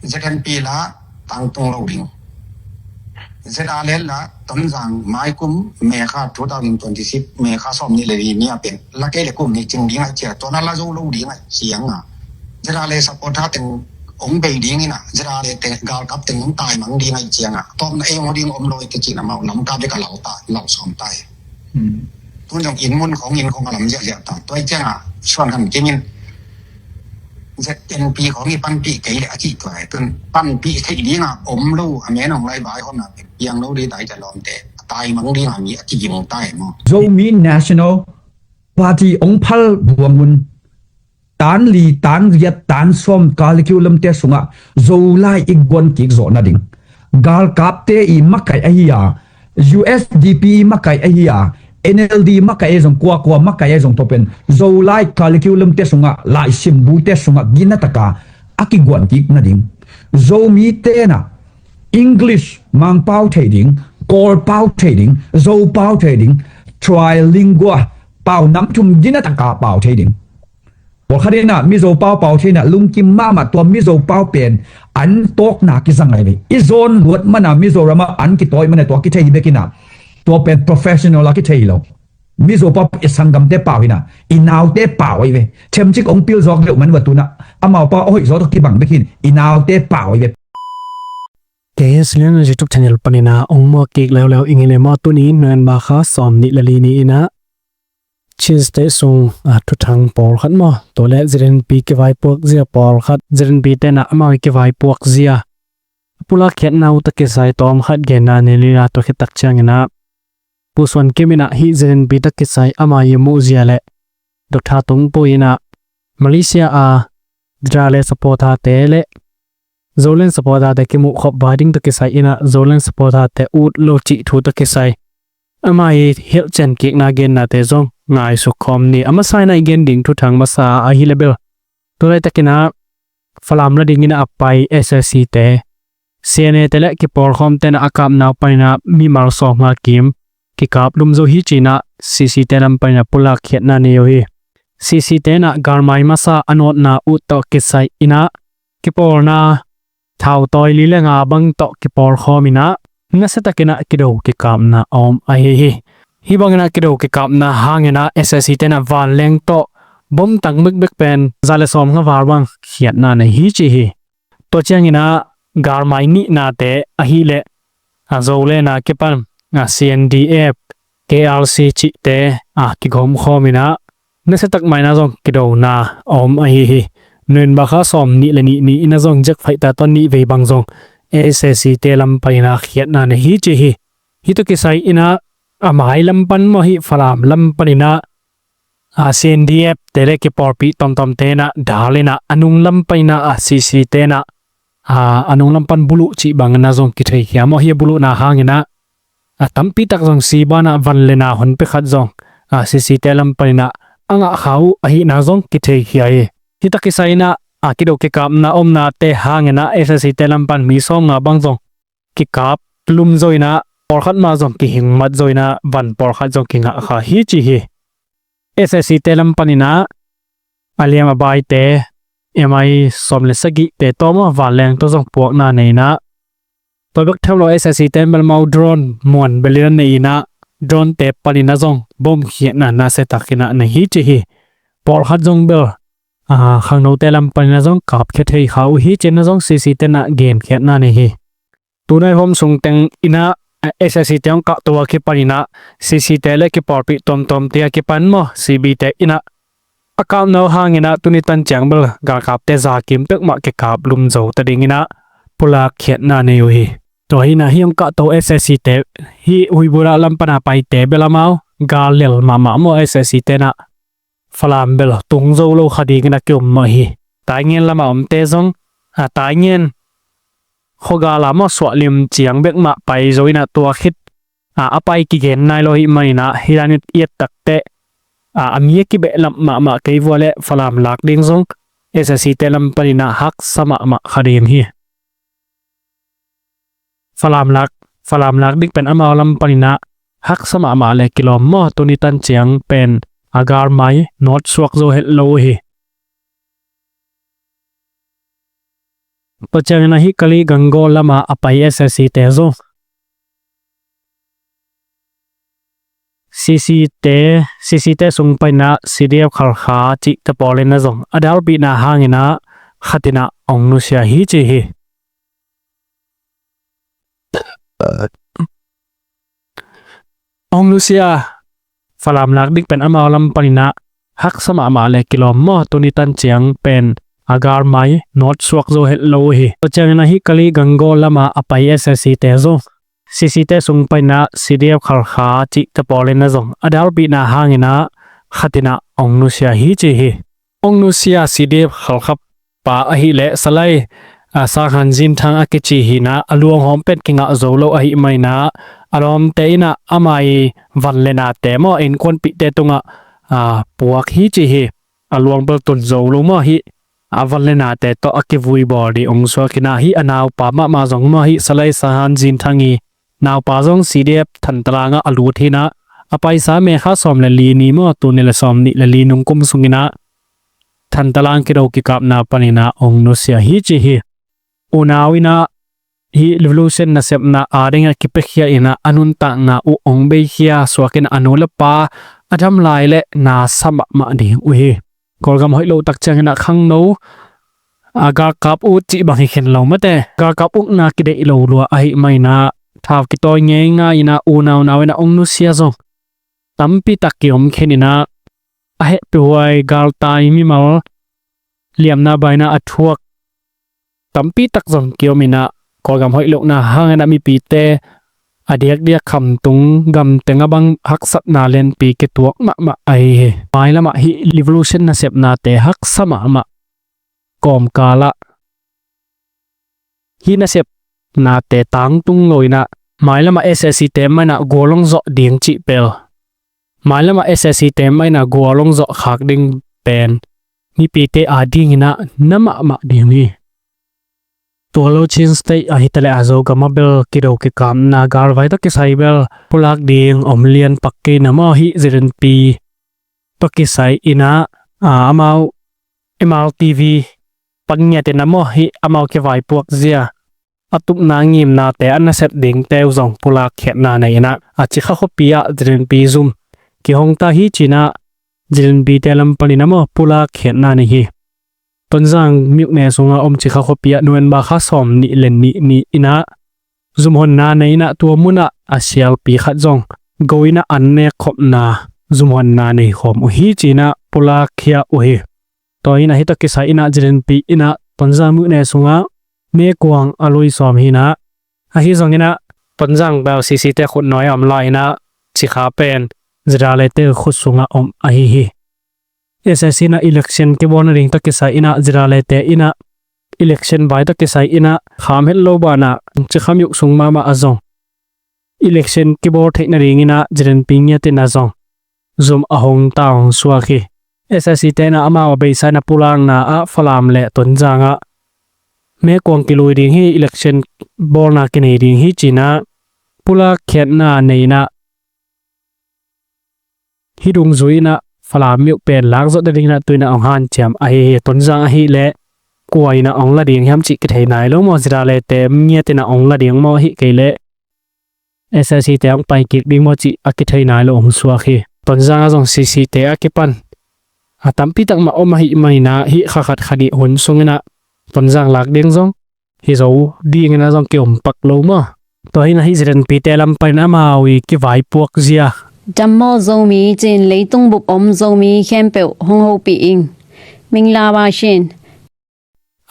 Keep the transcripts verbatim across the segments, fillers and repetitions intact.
ZNP la tangtung lo ding. ZRA la Tonzang maikum May kha two thousand twenty-six, May kha sawm nih le li ni a pen la kei le kum ni cing ding a cia, tua na la zo lo ding a ciang a, ZRA supporter teng ong bei ding ina, ZRA te galkap teng ong taimang ding a ciang a, tawpna ei ong ding om lo i te cin amau lam ka bek a lau ta, lau sawm ta hi. Tun zong inn mun khong inn khong a lam ziahziah ta. Tua i ciangah suan khan kimin ZNP khong i panpih kei le a cih tua hi. Tun panpih theih dingah om lo a, men hong lai vai hon a piang lo dih tai ta lawmte a taimang dingah mi a kiging tai maw? Zomi National Party ong phal buang hun, tan li, tan riat, tan sawm Kalay Kew lamte sungah Zolai i guan kik zawh nading, galkapte i makaih ahi a, USDP i makaih ahi a, NLD makaih ahi zong, kuakua makaih ahi zong, tua pen Zolai Kalay Kew lamte sungah, laisim bute sungah gina taka a kiguan kik nading, Zomite na English Mangpau thei ding, Kawlpau thei ding, Zopau thei ding, trilingual pau nam thum gina taka pau thei ding. Pawlkhat in ah Mizo pau pau thei in ah lungkim mahmah, tua Mizo pau pen an tawkna kizang lai ve. I zawn luat man ah Mizoram ah an kitawi man ah tua kithei hi bek in ah, tua pen professional a kithei hi lo. Mizo pau i sanggamte pau hi in ah, i naute pau ahi ve. Themcik ong pil zawk leuh man va tu in ah, amau pau a hoih zaw tawh kibang bek hi in, i naute pau ahi ve. K S Lian YouTube channel panin ah ong muak kik leuleu ing hi le maw. Tuni November kha sawm nih le li ni in ah Chin State sung a thuthang pawlkhat maw, tua le ZNP kivaipuak zia pawlkhat, ZNP te in ah amau i kivaipuak zia a pulak khiatna uh tawh kisai tawm khat genna nei lila. Tua khit tak ciangin ah Pu Suan Kim in ah hih ZNP tawh kisai ama i muh zia le Doctor Tung Pu in ah Malaysia a ZRA supporter te le Zoland supporter te kimuh khop vai ding tawh kisai in ah Zoland supporter te ut lo cih thu tawh kisai ama i hilhcian kikna gennate zong ngaisuk khawm ni. A masa in ah i gen ding thuthang masa ahi le bel, tu laitakin ah Falam la dingin ah a pai SAC te, CNA te le kipawlkhawmte in ah a kapna uh panin ah mimal sawmnga kim kikap lum zo hi ci-in ah CC te lam panin ah pulak khiatna nei uh hi. CC te in ah galmai masa a nawtna uh tawh kisai in ah kipawlna thautawi li le nga bang tawh kipawlkhawm in ah nasiatakin ah kido kikapna a om ahi hi. Hih bangin ah kido kikapna hangin ah SAC te in ah vanleng tawh bomtang bekbek pen za le sawmnga val bang khiatna nei hi ci hi. Tua ciangin ah galmai nihnate ahih leh a Zoland a kipan a CNDF, KRC cihte a kigawmkhawm in ah nasiatak mah in ah zong kidona a om ahi hi. November kha sawm nih le nih ni in ah zong Jack Fighter tawh nih vei bang zong SAC te lam panin ah khiatna nei hi ci hi. Hih tawh kisai in ah a mai lam pan maw, hih Falam lam panin ah a CNDF te le kipawlpih tawmtawmte in ah dal in ah a nung lam panin ah a CC te in ah a, a nung lam pan buluh cih bangin ah zong kitheihkhia maw. Hih a buluhna hangin ah a tampi tak zong si banah van le na honpi khat zong a CC te lam panin ah a ngahkha uh ahihna zong kitheihkhia hi. Hih tawh kisai in ah a kido kikapna omnate hangin ah SAC te lam pan mi sawmnga bang zong kikap lum zo in ah pawlkhat mah zong kihing mat zo in ah van pawlkhat zong kingahkha hi ci hi. SAC te lam panin ah a liam a baite, MI sawm le sagihte tawh maw, vanleng tawh zong puakna nei in ah, tua bek tham lo SAC te in bel amau drone muan bel in ah nei in ah, drone te panin ah zong bom khiatna nasiatakin ah nei hi ci hi. Pawlkhat zong bel a, khangnote lam panin ah zong kapkhia thei kha uh hi ci-in ah zong CC te in ah genkhiatna nei hi. Tunai hawm sung teng in ah SAC te hong kahto a kipan in ah CC te le kipawlpih tuamtuamte a kipan maw, CB te in ah a kapna uh hangin ah tuni tan ciang bel galkapte za kim pek mah kikap lum zo ta dingin ah pulak khiatna nei uh hi. Tua hi in ah hih hong kahto SAC te hih Huibura lam pan a paite bel amau gal lel mahmah maw, SAC te in ah Falam bel tung zo lo kha dingin a ki-um mah hi. Taingen lamah omte zong, a, Taingen khuagal ah maw, suahlim ciang bek mah pai zo in ah tua khit, a, a pai kigen nai lo ahih manin ah hih dan i et tak teh, a, a mi a kibehlap mahmah kei vua le Falam lak ding zong SAC te lam panin ah haksa mahmah kha ding hi. Falam lak, Falam lak ding pen amau lam panin ah haksa mahmah le kilawm maw, tuni tan ciang pen a galmai nawt suak zo het lo uh hi. Tua ciangin ah hih Kalay Gangaw lamah a pai S S C te zong C C te, C C te sung paina C D F Khalkha cihte pawl in ah zong a dalpihna hangin ah khat in ah hong nusia hi ci hi. Hong nusia, Falam lak ding pen amau lam panin ah haksa mahmah le kilawm maw, tuni tan ciang pen a galmai nawt suak zo het lo uh hi. Tua ciangin ah hih Kalay Gangaw lamah a pai S S C te zong C C te sung paina C D F Khalkha cihte pawl in ah zong a dalpihna hangin ah khat in ah hong nusia hi ci hi. Hong nusia C D F Khalkha pa ahih leh Salai, a, Sanghan Zinthang a kici hi in ah, a luanghawm pen kingah zo lo ahih manin ah a lawmte in ah ama i van le nate maw, innkuanpihte tungah, a, puak hi ci hi. A luang bel tun zo lo maw, hih a van le nate tawh a kivui bawl ding hong suak in ah, hih a naupa mahmah zong maw, hih Salai Sanghan Zinthang i naupa zong C D F Thantalang ah a lut hi in ah, a paisa May kha sawm le li ni maw, tul nih le sawm nih le li nung kum sungin ah Thantalang kido kikapna panin ah hong nusia hi ci hi. Unau in ah hih revolution nasepna adingin ah kipiakhia in ah a nuntakna uh hong beikhia suak in ah a nu le pa a dam lai le na sa mahmah ding uh hi. Kawlgam hoih lo tak ciangin ah khangno, a, galkap ut cih bang hi khin lo mate. Galkap utna kideih lo lua ahih manin ah thau kitawi ngeingai in ah unau nau in ah hong nusia zong tampi tak kiom khin in ah, a hehpihhuai galtai mimal liamna baina a thuak tampi tak zong kiom in ah, Kawlgam hoih lohna hangin ah mipite a diakdiak khamtung gamteng ah bang haksatna lianpi kituak mahmah ahi hi. Mailam ah hih revolution nasepnate haksa mahmah kawmkal ah hih nasepnate tangtung lo in ah, mailam ah S S C te mah in ah gual hong zawh ding cih pel, mailam ah S S C te mah in ah gual hong zawh khak ding pen mipite adingin ah na mahmah ding hi. Tua lo Chin State ahi ta leh a Zogam ah bel kido kikapna galvai tawh kisai bel pulak ding om lian pak kei na maw, hih Zirinpi tawh kisai in ah, a, amau M R T V pan ngiat in ah maw, hih amau kivaipuak zia a tupna ngimnate a nasep dingte uh zong pulak khiatna nei in ah, a Cikha khuapi ah Zirinpi zum kihong ta hi ci in ah, Zirinpite lam panin ah maw pulak khiatna nei hi. Tonzang myone sungah om Cikha khuapi ah November kha sawm nih le nih ni in ah zumhonna nei in ah, tua mun ah a sialpi khat zong go in ah an nek khopna zumhonna nei khawm uh hi ci in ah pulak khia uh hi. Tua in ah hih tawh kisai in ah Zirinpi in ah Tonzang myone sungah mekuang a lui sawm hi in ah, ahi zongin ah Tonzang bel C C te khut nuai a om lai in ah Cikha pen Zirale te khut sungah om ahi hi. S S C in ah election kibawl nading tawh kisai in ah Zirale te in ah election vai tawh kisai in ah kham het lo banah Cikha myone sung mahmah ah zong election kibawl theih nadingin ah Zirinpi ngiat in ah zong zum a hong ta hong suak hi. S S C te in ah amau a beisa in ah pulakna ah Falam le Tonzang ah mekuang kilui ding hi, election bawlna kinei ding hi ci in ah pulak khiatna nei in ah, hih dungzui in ah Falam myone pen lak zawh nadingin ah tu in ah hong hanciam ahi hi. Tonzang ahih leh kua in ah hong la ding hiam cih kithei nai lo maw, Zirale te ngiat in ah hong la ding maw, ahih kei leh S S C te hong pai kik ding maw cih a kithei nai lo hong suak hi. Tonzang ah zong C C te a kipan a tampi tak mah om ahih manin ah hih kha khat kha nih hun sungin ah Tonzang lak ding zong hi zo dingin ah zong ki-om pak lo maw. Tua hi in ah hih Zirinpite lam panin amau i kivaipuak zia, Dammaw Zomi ci-in leitung bup om Zomi khempeuh hong hopih ing. Mingla Bashin.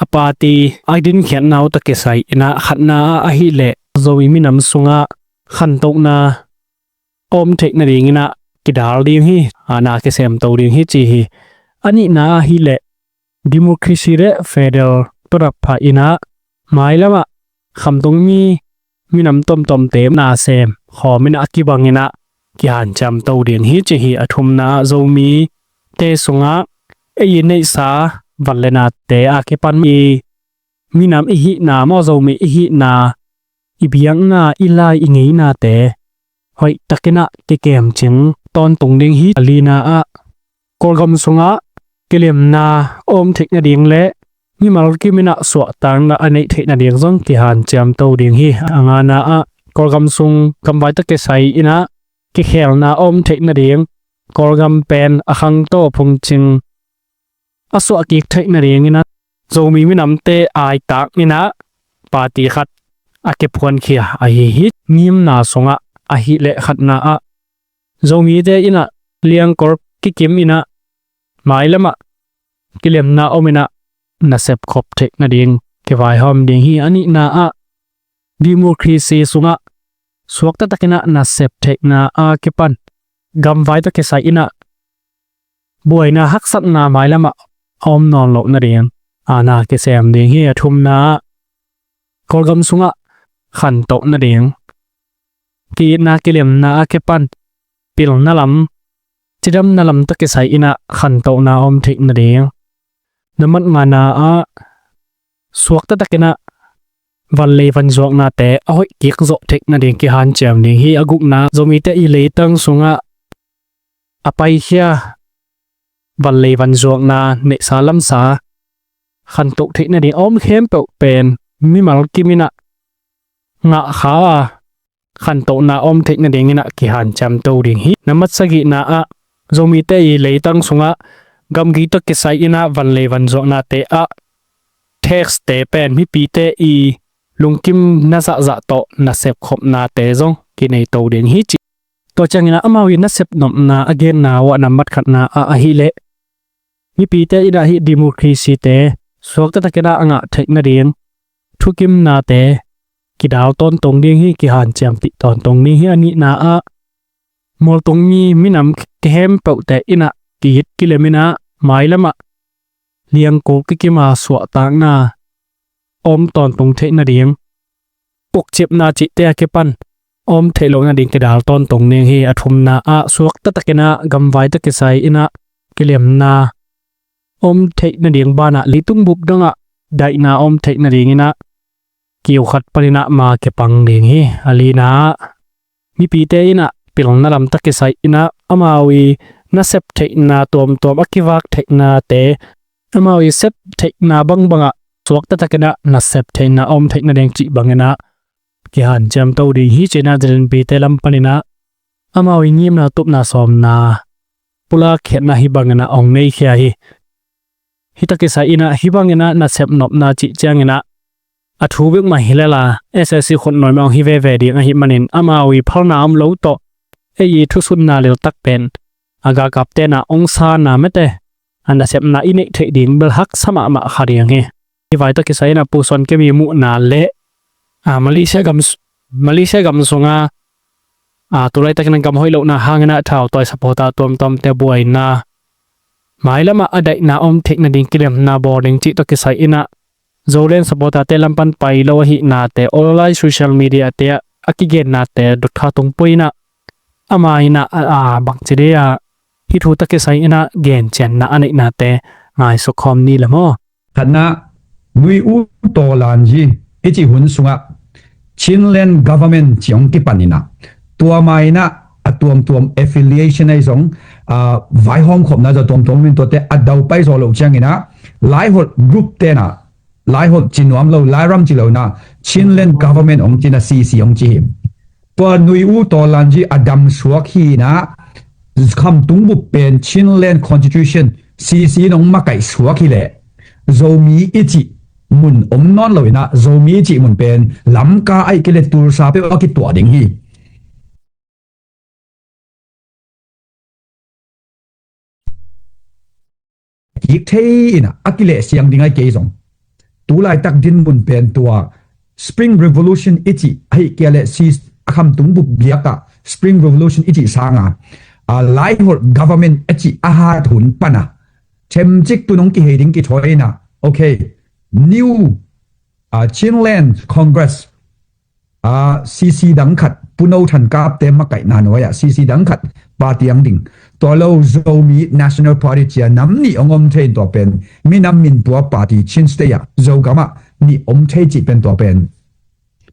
A party a dinkhiatna uh tawh kisai in ah khatna ah ahih leh Zomi minam sungah khantohna a om theih nadingin ah kidal ding hi, a, na kisemto ding hi ci hi. A nihna ah ahih leh democracy le federal tawh dap pha in ah mailam ah khamtung mi minam tomtomte na sem khawm in ah a kibang in ah kihanciamto ding hi ci hi. A thumna ah Zomite sungah ei i neihsa van le nate a kipan i minam i hihna maw, Zomi i hihna, i biakna, i lai, i ngeinate hoih takin ah kikemcing tawntung ding hi. A lina ah Kawlgam sungah kilemna a om theih nading le mimal kim in ah suahtakna a neih theih nading zong kihanciamto ding hi. A ngana ah Kawlgam sung gamvai tawh kisai in ah kikhelna a om theih nading, Kawlgam pen a khangto phungcing a suahkik theih nading in ah Zomi minamte aitak in ah party khat a kiphuankhia ahi hi. Ngimna sungah ahih leh khatna ah Zomite in ah liangkol kikim in ah mailam ah kilemna om in ah nasep khop theih nading kivaihawm ding hi. A nihna ah democracy sungah suakta takin ah nasep theihna a kipan gamvai tawh kisai in ah buaina haksatna mailam ah a om nawn loh nading aana kisem ding hi. A thumna ah Kawlgam sungah khantoh nading, ki-itna kilemna a kipan pilna lam, cidamna lam tawh kisai in ah khantohna a om theih nading. Na mat ngana ah suakta takin ah vanlei vanzuaknate a hoih kik zawh theih nading kihanciam ding hi. A gukna, Zomite i leitang sungah a paikhia vanlei vanzuakna, neihsa lamsa khantoh theih nading a om khempeuh pen mimal kim in ah ngahkha a khantohna a om theih nading in ah kihanciamto ding hi. Na mat sagihna ah Zomite i leitang sungah gamgi tawh kisai in ah vanlei vanzuaknate ah taxte pen mipite i lungkimna zahzah tawh nasep khopnate zong kineito ding hi ci. Tua ciangin ah amau i nasep nopna a genna uah na mat khatna ah ahih leh mipite in ah hih democracy-te suakta takin ah a ngah theih nading thukimnate kidal tawntong ding hi, kihanciampih tawntong ding hi. A nihna ah mualtung mi minam khempeuhte in ah ki-it kilem in ah mailam ah liangkol kikim a suahtakna om tawntong theih nading, pukcipna cihte a kipan om theih loh nading kidal tawntong ding hi. A thumna ah suakta takin ah gamvai tawh kisai in ah kilemna om theih nading banah leitung bup dongah daihna om theih nading in ah kiu khat panin ah ma kipang ding hi. A lina ah mipite in ah pilna lam tawh kisai in ah amau i nasep theihna tuamtuam a kivak theihnate, amau i sep theihna bangbangah suakta takin ah nasep theihna a om theih nading cih bangin ah kihanciamto ding hi ci-in ah Z N P-te lam panin ah amau i ngimna tupna sawmna pulak khiatna hih bangin ah hong neikhia hi. Hih tawh kisai in ah hih bangin ah nasep nopna cih ciangin ah a thu bek mah hi lel a, S A C khutnuai mah hong hi veve ding ahih manin amau i phalna om lo tawh ei i thusunna leltak pen a galkapte in ah hong sanna mete a nasepna i neih theih ding bel haksa mahmah kha ding hi. Hih vai tawh kisai in ah Pu Suan Kemi muhna leh a Malaysia gam, Malaysia gam sunga a tulaitakin a gam hoih lohna hangin ah thautawi supporter tuamtuamte buaina, mailamah a daihna om theih nading kilemna bawl ding cih tawh kisai in ah Zoland supporter-te lam pan pai lo ahihnate online social media-te ah a kigennate dot kha tung pui in ah ama in ah a, a bangci dei a hih thu tawh kisai in ah gencianna a neihnate ngaihsuk khawm ni le maw? Khatna, Nui U Taw Lan Ji i cih hun sungah Chinland Government ci hong kipan in ah tua ma in ah a tuamtuam affiliation ahi zong a vaihawm khopna zaw tuamtuam min tuate a daupai zaw loh ciangin ah Laiholh group-te in ah Laiholh ci nuam lo, Lairam ci lo in ah Chinland Government hong ci in ah C C hong ci hi. Tua Nui U Taw Lan Ji a damsuak hi in ah Khamtung Bup pen Chinland Constitution C C in hong makaihsuak hi leh Zomi i cih mun om nawn lo in ah Zomi i cih mun pen Lamka ahih kei leh Tulsa peuh a kituah ding hi. Kik thei in ah a kilehsiang ding ahi kei zong tu laitak dinmun pen tua Spring Revolution i cih ahih kei leh si a Khamtung Bup biakah Spring Revolution i cih sanga a Laiholh Government a cih a hat hun pan a themcik tun hong kihei ding kithawi in ah, okay, New a Chinland Congress a C C dang khat, Pu No Than Kap-te makaihna nuai ah C C dang khat party ang ding. Tua lo Zomi National Party ci a nam nih hong om thei in tua pen minam minpua party Chin State ah Zogam ah nih om thei cih pen tua pen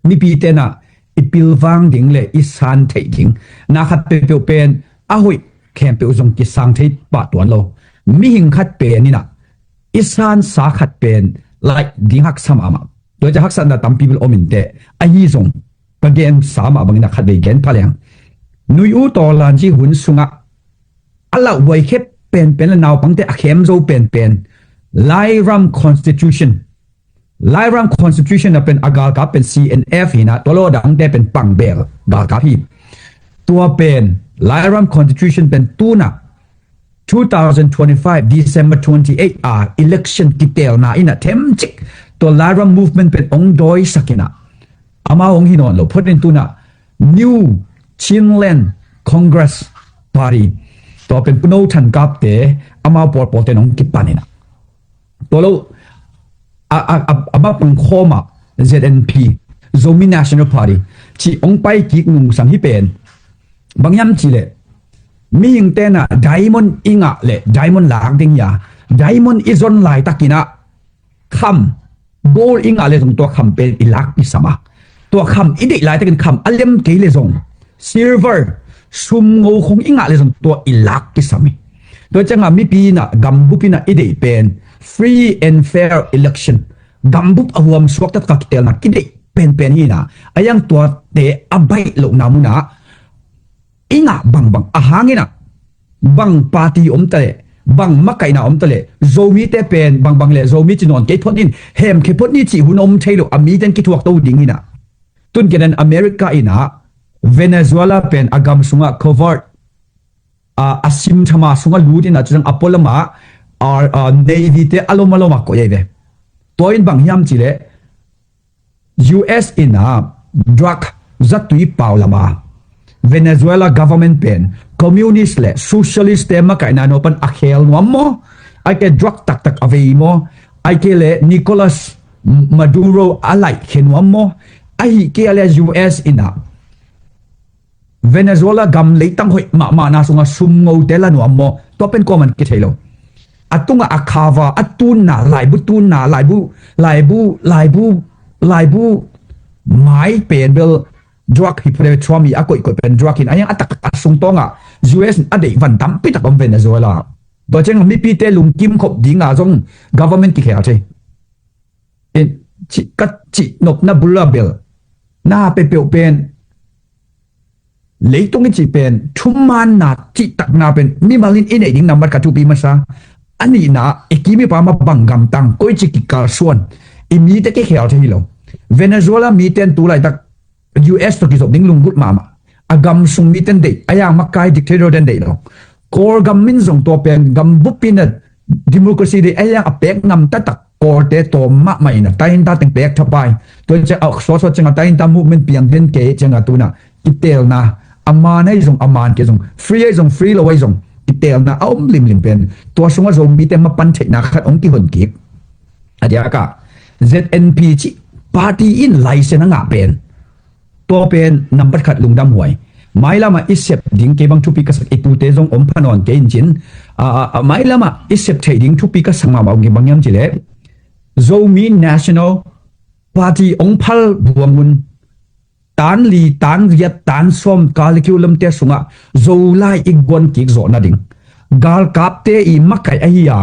mipite in ah i pilvang ding le i san theih ding na khat peuhpeuh pen a hoih khempeuh zong kisang thei pah tuan lo. Mihing khat pen in ah i sansa khat pen laih ding haksa mahmah. Tua ciang haksatna tampi bel om inteh. Ahi zong ka gensa mah bangin a khatvei gen pha leng, Nui U Taw Lan ci hun sungah a lauhuai khep penpen le naupangte a khem zo penpen Lairam Constitution, Lairam Constitution a pen a galkap pen C N F hi-in ah, tua lo a dangte pen pangbel galkap hi. Tua pen Lairam Constitution pen tu-in ah two thousand twenty-five December twenty-eight a election kiteelna in ah themcik tua Lairam movement pen hong dawisak in ah, amau hong hi nawn lo phot in tu-in ah New Chinland Congress Party, tua pen Pu No Than Kap te, amau pawlpawlte in hong kipan in ah, tua lo a, a, a, a bapang khawm ah Z N P, Zomi National Party cih hong pai kik nungsang hi pen. Bang hiam cih leh, mihingte in ah diamond i ngah leh diamond lak ding hi a, diamond i zon laitakin ah kham, gold i ngah leh zong tua kham pen i lak kisam a, tua kham i deih laitakin kham a lem kei leh zong, silver, sumngo khong i ngah leh zong tua i lak kisam hi. Tua ciangah mipi in ah, gambup in ah i deih pen free and fair election, gambup a huam suak taktak a kiteelna kideih penpen hi-in ah, a hiang tuate a baih lohna munah i ngah bangbang a hang in ah, bang party om ta leh, bang makaihna om ta leh, Zomite pen bangbang leh Zomi ci nawn kei phot in, hemkhia phot ni cih hun om thei lo, a mite in kithuak to ding hi-in ah. Tun ke'n America in ah Venezuela pen a gam sungah covert, a, a sim thama sungah lut in ah, tu-in a pualam ah, a, a, Navy te a lom a lom a koih ahi ve. Tua in bang hiam cih leh, U S in ah drug zatui pau lam a Venezuela government pen communist le socialist te makaihna nuam pan a khel nuam maw? Ahih kei leh drug taktak a vei maw? Ahih kei leh Nicolas Maduro a laih khia nuam maw? Ahih kei leh U S in ah Venezuela gam leitang hoih mahmahna sungah sumngote la nuam maw? Tua pen kuaman kithei lo. A tungah a khava, a tunna, laibu tunna, laibu, laibu, laibu, laibu mai pen bel drug hi phot ve, Trump i a koihkoih pen drug hi-in, a hiang a tak a sungtawngah U S a deih van tampi tak om Venezuela. Tua ciang mipite lungkim khop dinga zong government kikhel thei. In, ci, ka cih nopna bul a bel na peuhpeuh pen, leitung i cih pen thumaanna cihtakna pen mimal in i neih ding nambat khat thupi masa. A nihna, i kim i pam ah bang gamtang, koici kikalsuan, i mite kikhel thei hi lo. Venezuela mite in tu laitak U S tawh kizop ding lunggulh mahmah. A gam sung mite in deih, a hiang makai dictator te in deih lo. Kawlgam in zong tua pen gambup in a democracy deih, a hiang a pek ngam taktak Kawlte tawm mahmah in a tainta teng pek thapai. Tua ciang a sawtsawt ciang a tainta movement piang den kei ciang a tu-in a kiteelna, a maan ahi zong, a maan kei zong, free ahi zong, free lo ahi zong, kiteelna a om limlim pen tua sungah Zomite mapan theihna khat hong kihon kik. A diakah Z N P cih party in license a ngah pen tua pen nambat khat lungdam huai. Mailamah i sep ding kei bang thupi ka sak, i tute zong om pha nawn kei in cin. A, a, a, mailamah i sep theih ding thupi ka sak mahmah om kei bang hiam cih leh, Zomi National Party hong phal buang un, tan li, tan giat, tan sawm, curriculum te sungah Zolai i guan kik zawh nading, galkapte i makaih ahi a,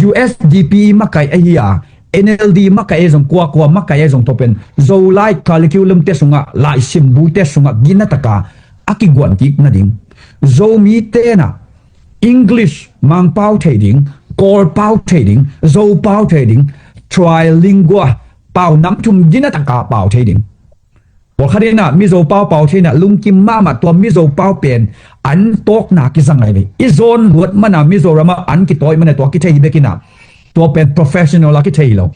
U S D P i makaih ahi a, N L D makaih ahi zong, kuakua makaih ahi zong, tua pen Zolai curriculum te sungah, laisim bu te sungah gina taka a kiguan kik nading. Zomite in a English Mangpau thei ding, Kawlpau thei ding, Zopau thei ding, trilingual, pau nam thum gina taka pau thei ding. Pawlkhat in a Mizo pau pau thei in a lungkim mahmah, tua Mizo pau pen an tawkna kizang ahi ve. I zawn luat man a Mizoram ah an kitawi man a tua kithei hi bek in a, tua pen professional a kithei hi lo.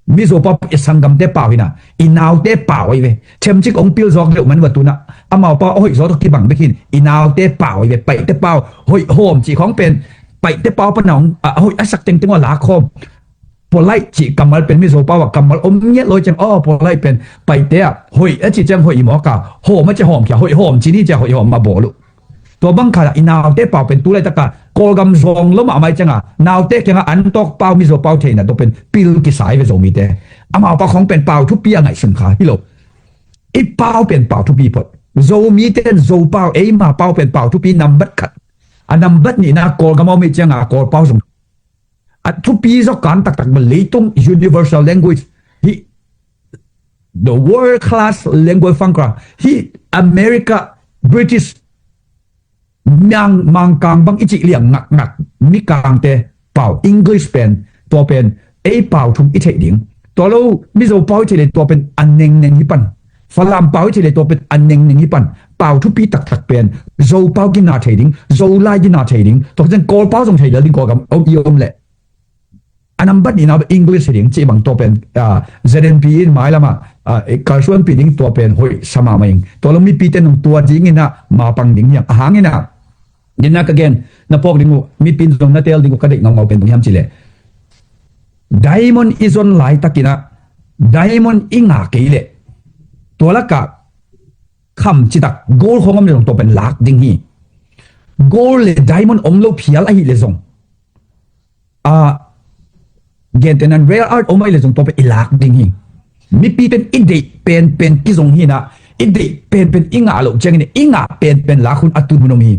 Mizo pau i sanggamte pau hi in a, i naute pau ahi ve. Themcik hong pil zawk deuh man va tu-in a, amau pau a hoih zaw tawh kibang bek hi in, i naute pau ahi ve. Paihte pau hoih hawm cih khawng pen, Paihte pau pan a hong, a, a hoih a sak tengteng uh a lak khawm. Polite cih kammal pen Mizo pau ah kammal om ngiat lo ciang, aw, polite pen Paihte ah hoih a cih ciang hoih hi mawk a, hawm a cih hawm khia, hoih hawm ci ni ciang hoih hawm mah bawl uh. Tua bang khat ah i naute pau pen tu laitak a Kawlgam zawng lo mahmah ciang a, naute kiang a an tawk pau, Mizo pau thei in a tua pen pil kisa hi ve Zomite. Amau pau khawng pen pau thupi a ngaihsun kha hi lo. I pau pen pau thupi phot. Zomite in Zo pau, eima pau pen pau thupi nambat khat. A nambat nihna Kawlgam a om hi ciang a Kawlpau zong A thupi zaw kan taktak bel leitung universal language hi, the world class language fangkra hi, America, British, Mang, Mangkang bang i cih liang ngakngak, Mikangte pau, English pen, tua pen ei pau thum i theih ding. Tua lo Mizo pau i theih le tua pen a nengneng hi pan. Falam pau i theih le tua pen a nengneng hi pan. Pau thupi taktak pen Zo pau gina thei ding, Zo lai gina thei ding. Tua khit ciang Kawl pau zong thei lel ding, Kawl gam om i om leh. A nambat nihna English hi ding cih bang tua pen, ah, Z N P in mailam ah, ah, kalsuanpih ding tua pen hoih sa mahmah ing. Tua lo mipite nung tua dingin ah mapang ding hiam. A hangin ah, ngenna ka gen, na phawk ding uh, mipi in zong na teel ding uh ka deih ngaungau pen bang hiam cih leh, diamond i zon laitakin ah, diamond i ngah kei leh, tua lakah kham citak gold khong om le zong tua pen lak ding hi. Gold le diamond om lo phial ahih le zong, a, gentehna in rare earth om ahih le zong tua pen i lak ding hi. Mipi pen i deih penpen kizong hi-in ah, i deih penpen i ngah loh ciangin i ngah penpen lak hun a tun hun om hi.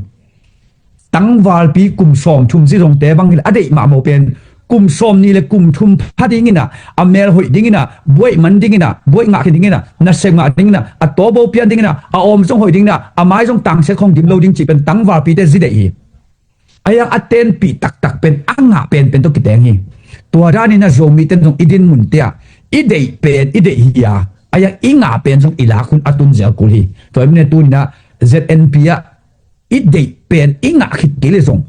Tangvalpi kum sawm thum zizongte bang hi le a deih mahmah pen kum sawm nih le kum thum pha dingin ah, a mel hoih dingin ah, buaih man dingin ah, buaih ngah khin dingin ah, nasep ngah dingin ah, a tawbo pian dingin ah, a awm zong hoih dingin ah, a mai zong tangsiat khong dim lo ding cih pen tangvalpite zi deih hi. A hiang a tenpih taktak pen a ngah penpen tawh kiteng hi. Tua danin ah Zomite in zong i dinmunte ah i deih pen i deih hi a, a hiang i ngah pen zong i lak hun a tun zel kul hi. Tua hi manin ah tuni-in ah Z N P ah i deih pen i ngah khit kei le zong,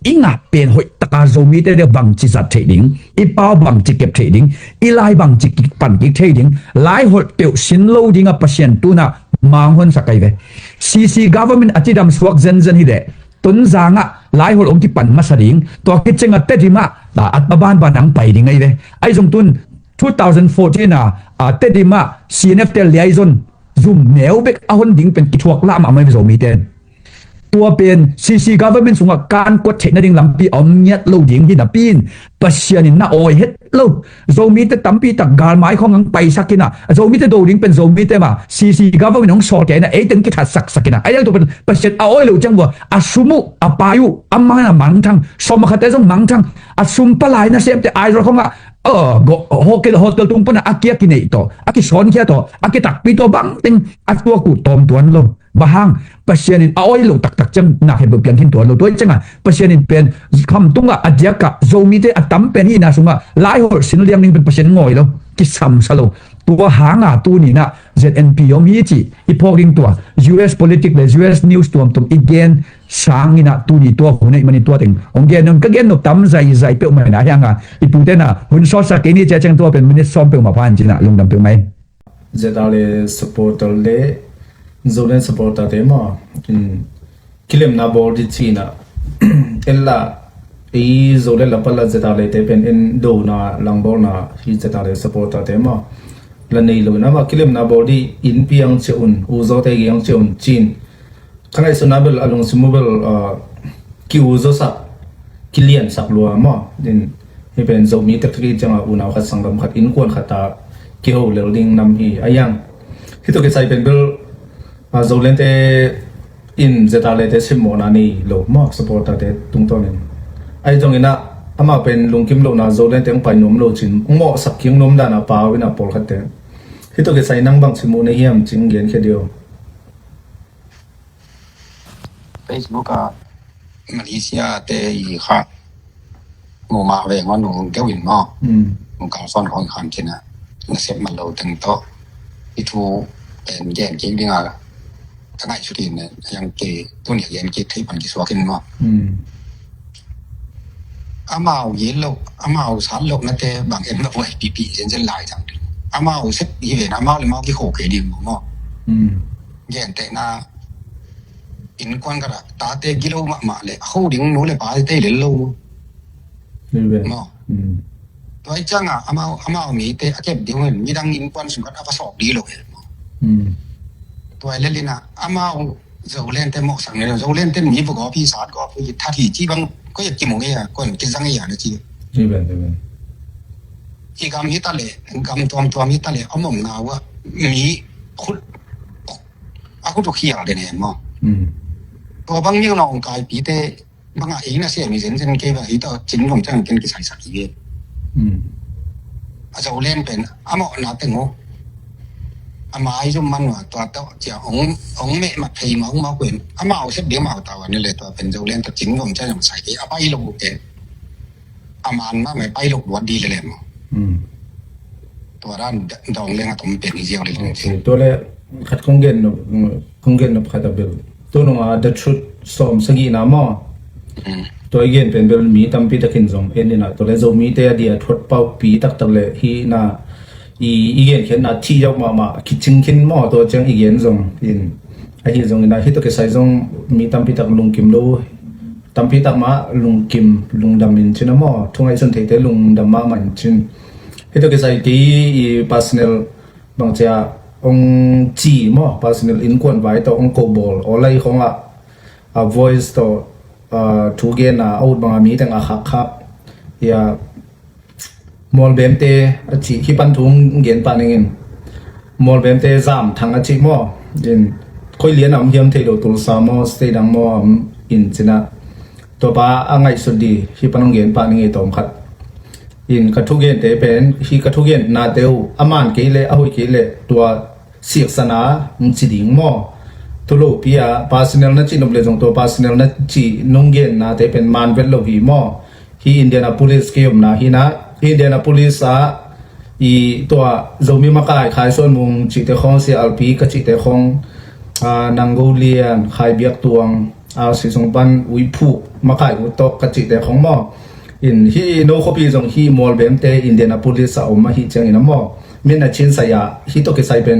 i ngah pen hoih taka Zomite le bangci zat theih ding, i pau bangci kep theih ding, i lai bangci kipan kik theih ding, lai holh peuh sin lo dingah Pasian tu-in ah manghonsak ahi ve. C C government a cidam suak zenzen hi leh, Tonzang ah lai holh hong kipan masa ding, tua khit ciangah Tedim ah, a, a banban ah hong pai ding ahi ve. Ahi zong tu-in two thousand fourteen ah, a, Tedim ah C N F te liaizon zum neu bek a hon ding pen kithuak lah mahmah hi ve Zomite in. Tua pen C C government sungah kan kuat theih nading lampi a om ngiat lo ding hi napi-in Pasian in na awi het lo. Zomite tampi tak galmai khong hong paisak in ah, Zomite do ding pen Zomite mah C C government hong sawlkhia in ah, ei teng kithatsaksak in ah, a hiang tua pen Pasian a awi loh ciang vua, a sum uh, a pai uh, a mang in ah mangthang, sawm a khatte zong mangthang, a sum palai nasemte Aizawl khongah, uh, go-, hotel, hotel tung panah a kia kineih tawh, a kisawngkhia tawh, a kitakpi tawh bangteng a tuak uh tawm tuan lo. Bang hang, Pasian in a awi loh taktak ciang na khempeuh piang khin tuan lo. Tua hi ciangah Pasian in pen kham tungah a diakah Zomite a tam pen hihna sungah lai holh sin liang ding pen Pasian in ngawi lo, kisamsa lo. Tua hangah tuni-in ah Z N P om hi cih i phawk ding tua, U S politic le U S news tuamtuam i gen sangin ah tuni tua hun ahih manin tua teng hong gen nop, ka gen nop tam zaizai peuhmah in ah, a hiangah i pute in ah hun sawtsak kei ni, cia ciang tua pen minute sawm peuhmah pha in ci-in ah lungdam peuhmah hi. Z R A supporter le Zoland supporter te maw, in kilemna bawl ding ci-in ah, en la, ei Zoland la pan la Z R A te pen en dona langbawlna hi, Z R A supporter te maw, la nei lo-in ah maw, kilemna bawl ding, innpi hong ciah un, u zawte hong ciah un ci-in, ka ngaihsutna bel a lungsim uh bel, ah, ki-u zawsak, kiliansak lua maw. In, hih pen Zomite khat hi ciangah unau khat, sanggam khat, innkuan khat a kiho lel ding nam hi. A hiang, hih tawh kisai pen bel, ah, Zolante in Z R A te simmawhna nei lo maw, supporter te tungtawnin. Ahi zongin ah amau pen lungkim lohna, Zolante hong pai nuam lo cin, hong mawhsak kik nuam dan a pau in ah pawlkhatte. Hih tawh kisai nang bangci muh na hiam cih hong genkhia dih o. Facebook ah Malaysia te i kha mu mah veng maw, nung keu in maw. Mm. Nung kalsuan khong khan kina. Nasep man lo teng tawh i thu pen gen kik ding a, ka ngaihsut in, a hiang kei tuni a gen kik thei pan kisuak in maw. Mm. Amau gil loh, amau sat lohnate bang en mah uai, pipih zenzen lai cang. Amau sep hi ven, amau le amau kikho kei ding maw. Mm. Gentehna, innkuan khat ah tate gilo mahmah leh, a kho ding nu le pate lel lo. Ni ve. Maw. Mm. Tua hi ciangah amau, amau mite a kep ding uh in, midang innkuan sung khat a va sawk ding lo hi. Mm. Tua hi lel in ah, amau Zolante mawhsak ni lo, Zolante mi va gawp hi, sat gawp hi, that hi ci bang, koi a kimu ngei a, koi a kizang ngei a na ci. Ni ve, ni ve. I gam hi ta leh, gam tuamtuam hi ta leh, a mawhna uh ah, mi khut, a khut uh khial den hen maw. Mm. Tua bang mi nawngkaipite, Bang a ei na sem hi zenzen kei bang ei tawh cing vong ciang ken kisaisak hi ve. A Zoland pen a mawhna teng uh a maizum man uh tua tawh cia ong meh mat thei mawk mawk pen amau sep ding amau tau a ni le tua pen Zoland tawh cing vong ciang sai kei a pai lo uh pen a man mah mai pai lo luat di le le maw. Tua dan dawng leng a tom pen hi ziau le leng. Tua le khat kong gen nop khat a bel tu nung a The Truth sawm sagihna maw. Tua i gen pen bel mi tampi takin zong en ina tua le Zomite a dia thuat paupi taktak le hi na i i gen khiatna thi zau mahmah kicing khin maw tua ciang i gen zong in ahi zong ina hi tua kisai zong mi tampi tak lungkim lo tampi tak mah lungkim lungdam in cin a maw thu ngaihsun theite lungdam mahmah in cin. Hi tua kisai kei i personal bangcia ong ci maw personal innkuan vai tawh ong ko bawl aw lai khawngah a voice tawh thu gen a a ut banga mi teng a khakkhak ia Mualbemte a cih hi pan thu gen pah ningin Mualbemte zam thang a cih maw in khoi lian a om hiam thei lo Tulsa maw state dang maw a om in cinah tuapa a ngaihsut di hi pan hong gen pah ning i tawm khat in ka thugente pen hi ka thugennate uh a man kei le a hoih kei le tua siksana ng ci ding maw? Tulopi a personal na cih nop le zong tua personal na cih nung gennate pen man vet lo hi maw? Hi Indianapolis kei omna hi na hi Indianapolis ah i tua Zomi makai Khai Suan Mung cihte khawng sia alpi ka cihte khawng Nanggo Lian Khai Biak Tuang a si sung pan uiphuk makai ut tawk ka cihte khawng maw? In hi no khuapi zong hi Mualbemte Indianapolis a om ahi ciangin a maw? Min a chin saya hi tawh kisai pen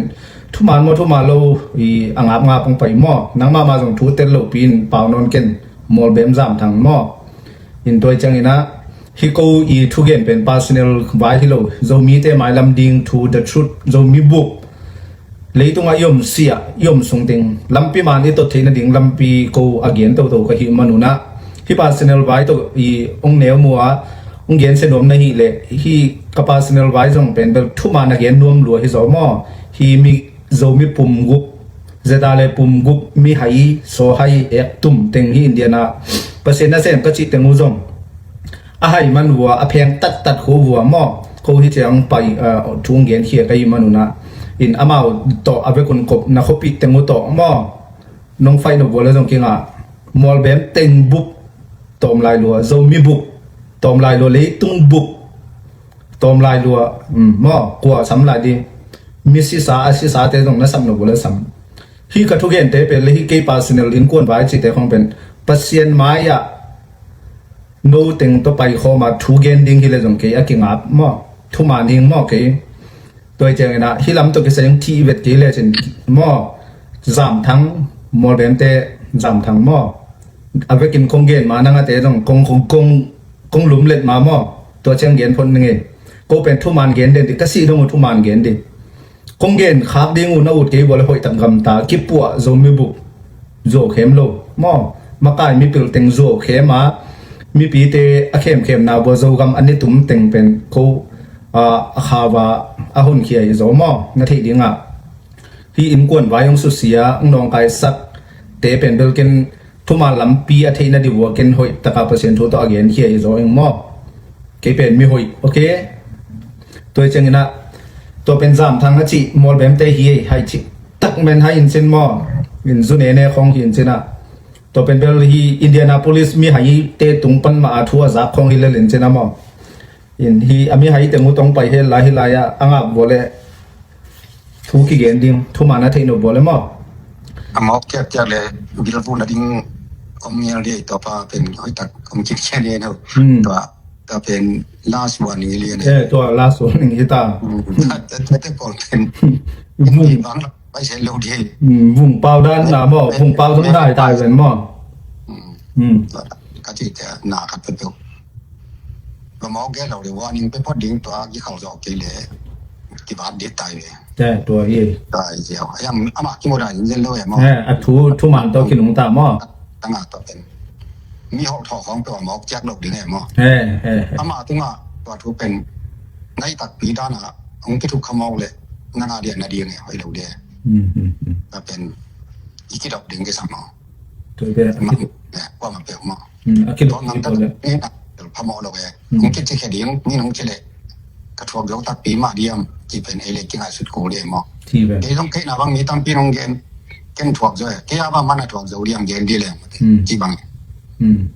thuman maw thuman lo i a ngap ngap hong pai maw nangmah mah zong thu tel lo pi in pau nawn ken Mualbem zam thang maw in tuai ciangin ah hi ko i thugen pen personal vai hi lo Zomite mailam ding thu the truth Zomi buk leitungah i om siah i om sungteng lampi man i tot theih nading lampi ko a gen toto ka hih manunah hi personal vai tawh i ong neu mua ong gensia nuam na hih leh hi ka personal vai zong pen bel thuman a gen nuam lua hi zaw maw? Hi mi Zomi pumgup zeta le pumgup mihai sawhai ek tum teng hi Indiana Pasian nasem ka cih teng uh zong a hai man vua a pheng tattat khu vua maw? Ko hi ciang pai thung gen khia ka hi manunah in amau tawh a vekun kop na khuapih teng uh tawh maw? Nong faih nop vua le zong kingah Mualbem teng bup tawm lai lua Zomi bup tawm lai lua leitung bup tawm lai lua maw kua sam lai di mi sisa a sisate zong na sam nop vua le sam. Hi ka thugente pen le hi kei personal innkuan vai cihte khong pen Pasian mai-ah no teng tawh pai khawma thu gen ding hi le zong kei a kingap maw? Thuman hing maw kei? Tuai ciangin ah hi lam tawh kisai hong thih vet kei le cin maw? Zam thang Mualbemte zam thang maw? A vekin kong gen ma nangate zong kong kong kong kong lumlet ma maw? Tua ciang gen phot ning ei. Ko pen thuman gen den di ka sih dong uh thuman gen di. Kong gen khak ding uh na ut kei vua le hoih tak gamta kipuah Zomi bup zuau khem lo maw? Makai mipil teng zuau khem a mipite a khemkhemna vua Zogam a nitum teng pen ko a khauva a honkhia hi zaw maw? Na theih dingah hi innkuan vai hong susia hong nawngkaisak te pen belkin thuman lampi a theihna di vua ken hoih taka Pasian thu tawh a genkhia hi zaw eng maw? Kei pen mi hoih ok. Tua hi cianginah tua pen zam thang a cih Mualbemte hi ei hai cih tak men hai in cin maw? In zu nene khong hi in cinah tua pen bel hi Indianapolis mihaite tung pan mah a thu a zak khong hi lel in cinah maw? In hi a mihaite ngu tong pai hel lai hi lai-ah a ngap vua le thu kigen ding thuman a theih nop vua le maw? A mawk kiakkiak le bilvun a ding om ngial dei tawpa pen hoihtak om kikhian hi no. Tua tua pen last warning lian e. Tua last warning hi ta. Tua te pawl pen vung bang paisen lo di. Vung pau dan na maw vung pau zong dai tai ven maw? Ka ci te na khat pe peuh. Ba mawk gen lo le warning pe phot ding tua kikhal zawh kei le kibat dit tai ve. Tua hi. Tua hi ziau. Ayam ama kimu dai zen lo e maw? A thu thuman tawh kinungta maw? Tanga tua pen mi hawh thawh khawng tua mawk ciak lo ding e maw? Ama tunga tua thu pen nai takpi dana hong kithuk khamau le nana dian na ding e hoih lo de. Tua pen i kidop ding kisam maw? Tua pen kuama peuh maw? Hmm, a kilawm tua ngam tak le. Ni na phamawh lo e. Hmm. Hong kici khe ding, ni hong ci le. Ka thuak zo takpi mah diam, ci pen ei le kingaihsut kul ding maw. Ci pen. Kei zong kei na bang mi tampi hong gen, ken thuak zo e. Kei a bang man a thuak zo diam gen di leng. Hmm. Ci bang. Hmm.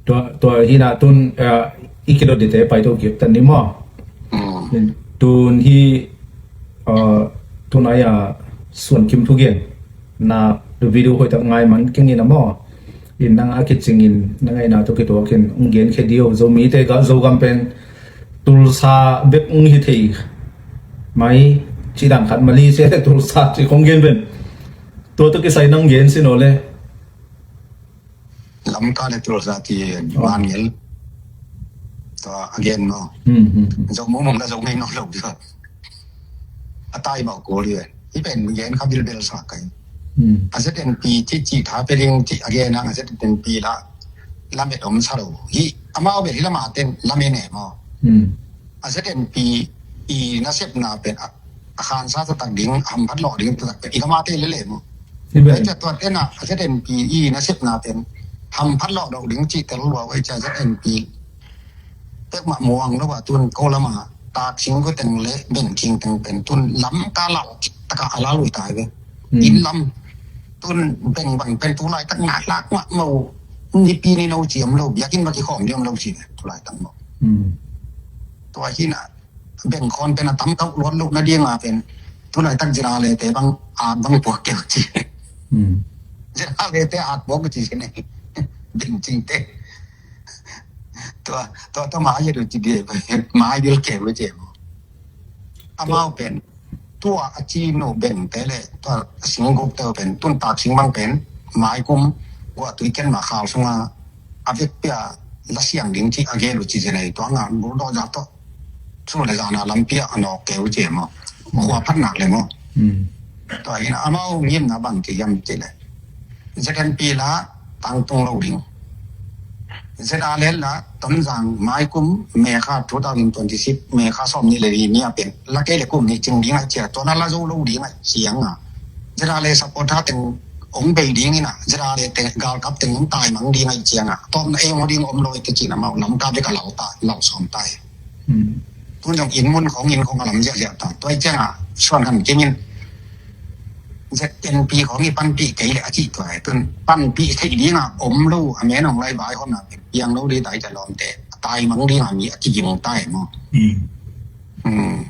Tua, tua hi na tun, eh, i kidot dite pai to kik tan ni maw. Hmm. Tun hi, eh, tun ai a suan kim thu gen. Na, tu video hoih tak ngai man keng in a maw. In nang a kicing in, nang ai na tu kituak in, ung gen khe dio, Zomite ga, Zogam pen, Tulsa bek ung hi thei. Mai, ci dan khat Malaysia le Tulsa ci kong gen pen. Tua tu kisai nang gen sin o le. Lamka le Tulsa ci man ngel. Tua again no. Hmm, hmm, hmm. Zo mong mong la zo ngei no lo dia. A tai mau ko li. Hi pen gen kha bilbel sa kai. Hmm. A Z N P ci ci tha pe ding ci again a Z N P la. Lamet om sa lo. Hi amau bel hi lama ten lame ne maw. Hmm. A Z N P i nasepna pen a, a khansa taktak ding, hamphat lawh ding taktak pen i gamate lele maw. Hi pen. Tua tena a Z N P i nasepna pen hamphat lawh ding ci tel lua wei cia Z N P pek mah muang lo a tun ko lama tak sing ko teng le ben king teng pen tun lam ka lal taka a lal ui tai ve. Hmm. In lam tun beng bang pen tu lai tak ngai lak mah mau nipi ni no ci om lo biakin ma ki khom ni om lo ci ve tu lai tak mau. Hmm. Tua hi na beng khon pen a tam kau luat lo na ding a pen tu lai tak zira le te bang a bang puak keu ci. Hmm. Zira le te a puak ci ne. Beng cing te. Tua, tua, tua mai ya du ci dia, mai bil keu ci. Amau pen tua a ci nu beng te le tua sing guk te pen tun tak sing bang pen mai kum gua tui ken ma khal sunga a vek pia la siang ding ci a gelu ci zenai tua nga bul do ja to. Su le zana lampi a nok keu ci mo. Khua phat nak le mo. Hmm. Tua hi na amau ngimna bang ci yam ci le Z N P la tangtung lo ding. Z R L la Tonzang maikum May kha two thousand twenty-six, May kha sawm nih le li ni a pen la kei le kum nih cing ding a cia tua na la zo lo ding a ciang a. Z R L supporter teng ong bei ding ina, Z R L teng galkap teng ong tai mang ding a ciang a. Tawm na ei ong ding om lo i te cin a mau lam ka bek a lau ta, lau sawm tai. Hmm. Tun zong inn mun khong inn khong a lam ziahziah ta. Tua i ciangah suan khan kimin Z N P khong i panpih kei le a cih tua. Tun panpih theih dingah om lo a men hong lai vai hon a piang lo dih tai ca lawmte. A tai mang dingah mi a kiging tai maw. Hmm. Hmm.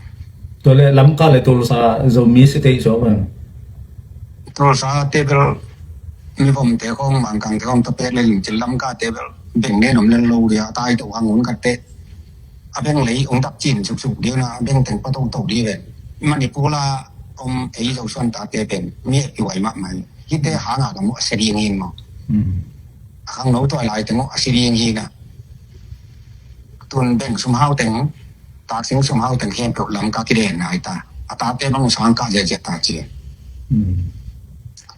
Tua le Lamka le Tulsa Zomi si teih suak man. Tulsa te bel mi vom te khong Mangkang te khong ta pek le ling cil Lamka te bel beng nen om le lo dia tai to hang un khat te. A beng lei ong tak cin suksuk ding na a beng teng pa toto ding ven. Manipur la om ei zo suan ta te pen mi e piwai mah mai. Hite hanga ka mu a se ding hin mo. Hmm. A khang no tuai lai teng a se ding hin a. Tun beng sum hau teng, tak sing sum hau teng khem peuh lam ka kiden nai ta. A ta te bang sang ka je je ta ci. Hmm.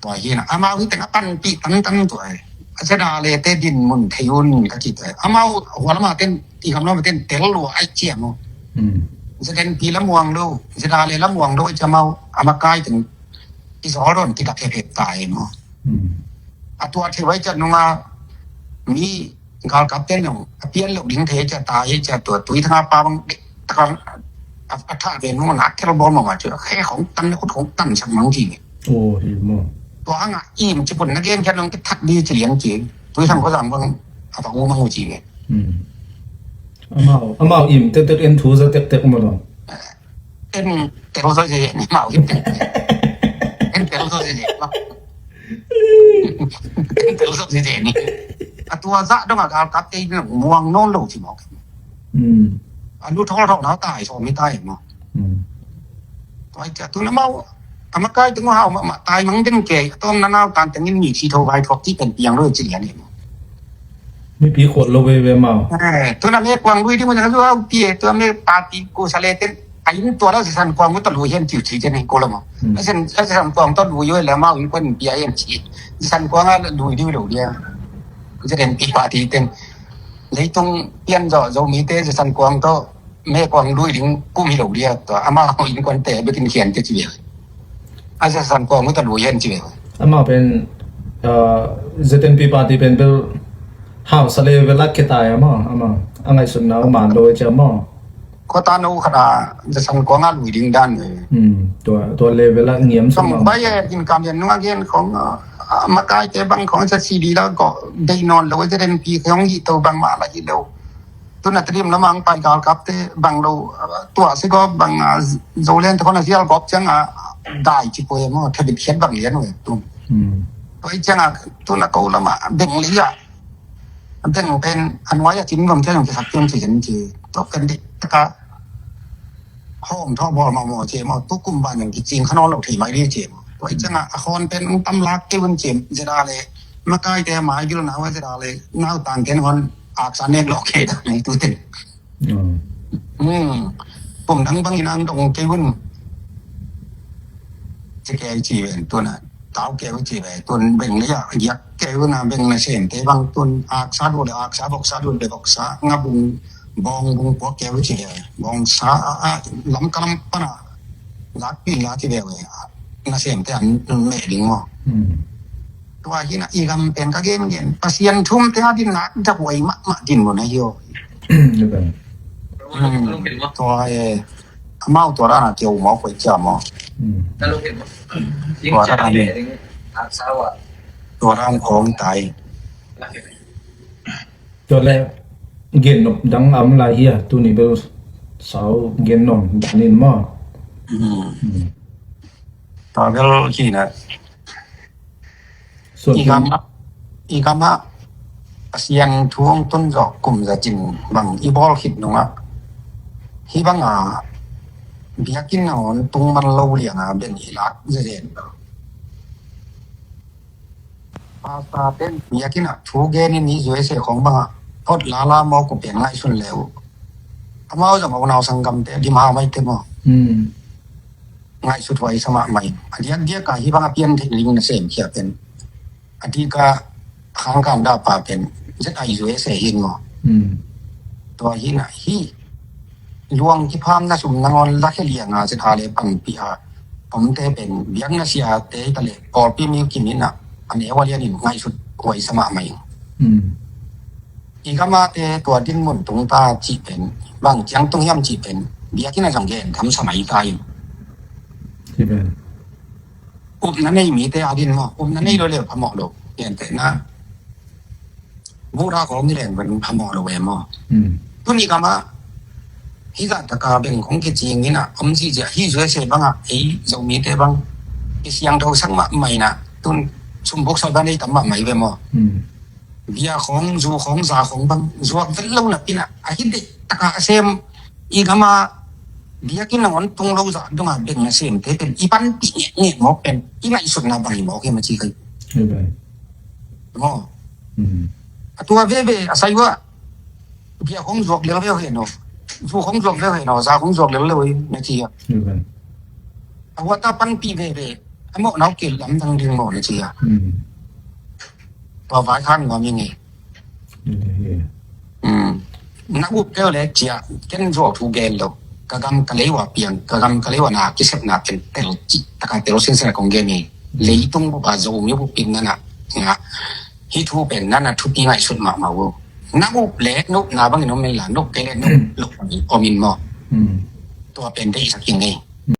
Tua hi na, amau hi teng a panpih tangtang tua hi. A sia da le te din mun thei un ka ci tua hi. Amau hua lama ten, i kam lama ten tel lua ai cia mo. Hmm. Sia den pi la muang lo, sia da le la muang lo ai cia mau, a makai teng i zol don ki dak hep hep tai mo. Hmm. A tua thei wai cia nunga mi galkap te nong a pian lo ding thei cia ta hi cia tua tui thanga pa bang takang a tha ve nong na kel bom ma cia khe khong tan khut khong tan sak mang ji. Oh, hi mo. Tua hanga im ci pun na gen khian nong ki thak di ci lian ci. Tui thang ko zang bang a pa u mang ci. Hmm. Amau, amau im tek tek en thu za tek tek mo lo. En tel zo je ni mau im tek. En tel zo je ni. En tel zo je ni. A tua za dong a galkap te muang non lo ci mawk. Hmm. A lu thol thol nau tai so mi tai mo. Hmm. Tua i cia tu na mau. A makai tu mo hau ma tai mang den ke. Tong na nau tan tengin mi si tho vai thok ci pen piang lo ci lian ni mo. Mipi khuat lo veve mau. Eh, tu na me kuang lui di mo na lu au pie, tu na me party ko sa le ten. Ai ni tua la san kuang mo ta lu hian tiu ci jen ko la mo. Hmm. A san, a san kuang ta lu yo la mau in kuan pia hian ci. San kuang a lu di lo dia. Jen pi party ten. Leitung pian zo zo mi te san kuang to. Me kuang lui ding kum hi lo dia to. Ama ko in kuan te betin khian te ci. A san kuang mo ta lu hian ci. Amau pen, ah, Z N P party pen bel Hausa level ah kitai a maw, a maw, a ngaihsutna uh man lo e cia maw. Khuata no khat a zasan kuang a lui ding dan e. Tua, tua level ah ngiam sung maw. Bai e, in kam yan nung a gen khong, a, a, makaite bang khong sa C D la ko dei nawn lo e, ZNP khong hi to bang mah la hi lo. Tun a Tedim lamang pai galkapte bang lo, a, tua si ko bang, a, Zoland te khong a zial gop ciang a dai ci poi maw, thabit khiat bang lian uh e tun. Tua i ciang a tun a ko lamah beng lei a Beng pen a nuai a cin bang cia zong kisak ciang ci zen ci. Tua pen dik taka hawm thaw bawl mahmah ci maw, tu kum ban zong kicing kha nawn lo thei mai di ci maw. Tua i ciang a, a hawn pen tam lak kei un ci, zeda le makaite mai gil nau a zeda le nau tang ken hawn aksa nek lo kei da nei tu ten. Kum dang bangin ang dong kei un. Ci kei ci ven tun a, tau kei un ci ve tun beng lei a giak kei un a, beng nasemte bang tun aksa du le aksa, boksa du le boksa, nga bung, bawng bung puak kei un ci ve, bawngsa a, a, lam ka lam pan a lak pi la ci ve ve, nasemte an meh ding maw. Tua hi na i gam pen ka gen gen Pasian thum te a din na da huai mahmah din lo na hi aw. Tua e, amau tua dan a keu maw, koi cia maw. Tua dan a ni. Tua dan kong tai. Tua le gen nop dang am lai hi a, tuni bel sau gen nop dang in maw. Tua bel hi na. I gam ah, i gam ah Pasian thu hong tun zawh kum za cin bang i bawl khit nungah hih bang a biakinn a hong tung man lo liang a beng i lak zezen lo. Pastor ten biakinn ah thu gen in i zuai se khong bang ah phot lala maw, ko pian ngaihsun le uh. Amau zong a unau sanggamte dim hau mai te maw. Ngaihsut huai sa mahmah in. A diakdiak a hih bang a pian theih ling nasem khia pen, a dik a khangkan da pa pen Z I U S A hi maw. Tua hi na hi luang kipham na sum nangawn la khe liang a Z I U S A le pangpih a omte pen biakna siate ta le pawlpi mi kim hi na, a neu a lian in ngaihsut huai sa mahmah in. I gam a te tua din mun tung ta cih pen bang ciang tung hiam cih pen biakinn a zong gen tham sa mai ta in. Upna nei mite a din maw, upna nei lo le phamawh lo, gentehna buhra khawng hi leng pen phamawh lo e maw. Tuni gam a hih zah taka beng khong kicing in a om zihziah hih zuai se bang a ei Zomite bang kisiangtho sak mahmah in a tun sumbuk sawt dan ei tam mahmah hi ve maw. Bia khawng, zu khawng, za khawng bang zuak vet lo napi in a, a hi deih taka a sem i gam a biakinn nangawn tung lo zah dong a beng nasemte pen i panpih ngekngek mawk pen i ngaihsutna bang hi mawk hi ma ci kai. Maw. A tua veve a sai uh a bia khawng zuak lel veu hen aw, zu khawng zuak veu hen aw, za khawng zuak lel leu hi na ci a. A huata panpih veve a mawh nau kil lamdang ding maw na ci a. Tua vai khan ngawm i ngei. Na up keu le cia ken zuau thu gen lo. Ka gam ka lei ua piang, ka gam ka lei ua na kisepna pen tel cih taka tel sinsen a kong gen hi. Leitung bup a Zomi bup in nana nga hih thu pen nana thupi ngaihsut mahmah uh. Na up le na upna bangin om in la, na up kei le na up lo om in maw. Tua pen deihsak in ngei.